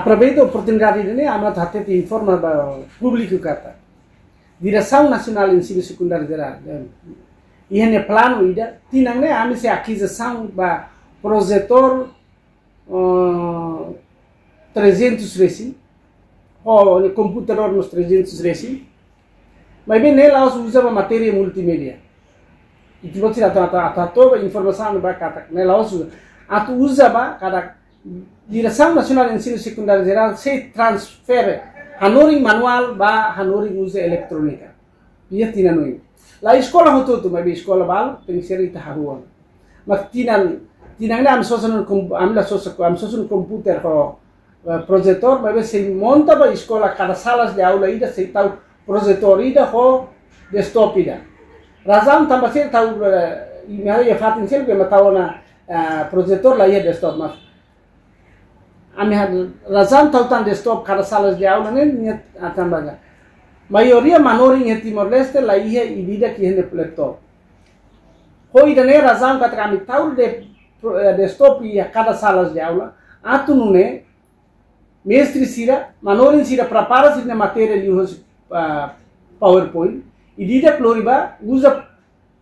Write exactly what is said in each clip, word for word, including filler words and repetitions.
Aproveita oportunidade ne'e, ami atu hatete informa ba públiku katak Diresaun Nasionál Ensinu Sekundáriu Jerál, eh, iha nia planu ida, tinan ne'e ami sei akizisaun ba projetór, eh, trezentos resin, ho komputadór mós trezentos resin, maibé ne'e la'ós uza ba matéria multimédia. Ita-boot sira atu, atu, atu, atu ba informasaun ba katak ne'e la'ós uza. Atu uza ba katak Diresaun Nasionál Ensinu Sekundáriu Jerál sei transfere hanorin manuál ba hanorin uza eletrónika. Iha tinan oin. La eskola hotu-hotu, maibé eskola balu tenkesér ita hahú ona. Mas tinan, tinan ne'e ami sosa ona kom-, ami la sosa, ami sosa ona komputadór ho, eh, projetór, maibé sei monta ba eskola kada sala de aula ida sei tau projetór ida ho desktop ida. Razaun tanba sira tau, eh, imi haree iha fatin seluk ema tau ona, eh, projetór la iha desktop, mas ami ha-, razaun tau tan desktop kada sala de aula ne'e, ne'e, ah, tanba maioria manorin iha Timor-Leste la iha ida-idak iha nia laptop. Ho ida-ne'e razaun katak ami tau de, eh, desktop iha kada sala de aula, atu nune'e mestre sira, manorin sira prepara sira-nia matéria liuhusi, ah, PowerPoint, ida-idak lori ba uza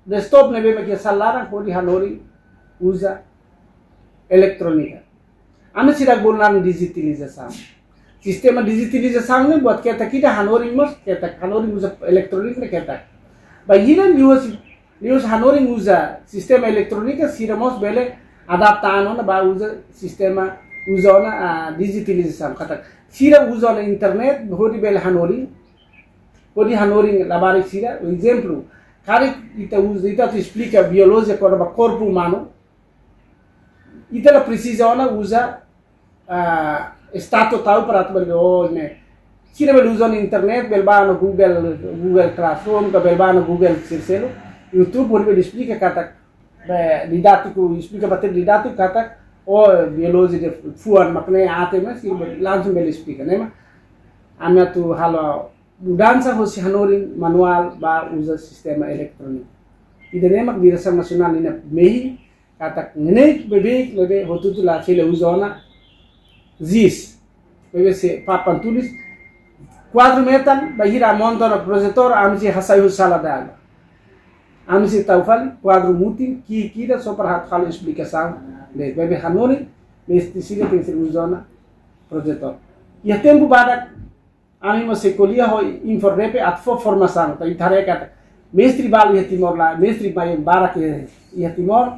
desktop ne'ebé mak iha sala laran hodi hanorin uza eletrónika. Ami seidauk bolu naran dijitalizasaun. Sistema dijitalizasaun ne'e buat ketak ida, hanorin mós ketak, hanorin uza eletrónika ne'e ketak. Bainhira liuhusi, liuhusi hanorin uza sistema eletrónika, sira mós bele adapta an ona ba uza sistema, uza ona, ah, dijitalizasaun. Katak sira uza ona internet hodi bele hanorin, hodi hanorin labarik sira. Ezemplu, karik ita uza, ita atu esplika biolojia kona-ba korpu umanu, ita la presiza ona uza, ah, estátua tau para atu bele, oh, ne'e. Sira bele uza ona internet, bele bá ona Google, Google Classroom, ka bele bá ona Google sira seluk, YouTube, hodi bele esplika katak, be, didátiku, esplika matéria didátiku katak, oh, biolojia de fuan mak ne'e, ate, mas sira bele, langsung bele esplika, ne'e mak ami atu halo mudansa hosi hanorin manuál ba uza sistema eletróniku. Ida-ne'e mak Diresaun Nasionál ninia mehi, katak ne'e beibeik, ne'ebé hotu-hotu la sei la uza ona GIS. Beibeik sei papan tulis, kuadru metan, bainhira monta ona projetór, ami sei hasai husi sala de aula. Ami sei tau fali kuadru mutin, ki'ik ida só para halo esplikasaun. Be, beibeik hanorin, mestre sira tenkesér uza ona projetór. Iha tempu badak, ami mós sei ko'alia ho INFORDEPE atu fó formasaun, atu ita haree katak mestre balu iha Timor laran, mestre mai barak iha, iha Timor,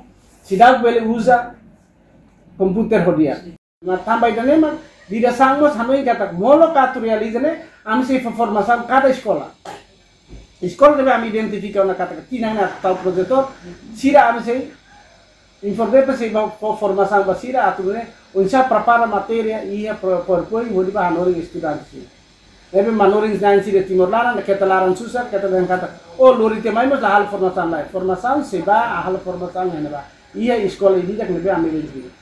seidauk bele uza komputadór ho di'ak. Mas tanba ida-ne'e mak diresaun mós hanoin katak molok atu realiza ne'e, ami sei fó formasaun kada eskola. Eskola ne'ebé ami identifika ona katak tinan ne'e atu tau projetór, sira ami sei INFORDEPE sei ba fó formasaun ba sira atu nune'e oinsá prepara matéria iha pro-, PowerPoint hodi ba hanorin estudante sira. Ne'ebé manorin na'in sira Timor laran, keta laran susar, keta dehan katak, oh, lori tiha mai mós la halo formasaun lai. Formasaun sei ba, ah, halo formasaun iha ne'ebá. Iha eskola ida-idak ne'ebé ami identifika.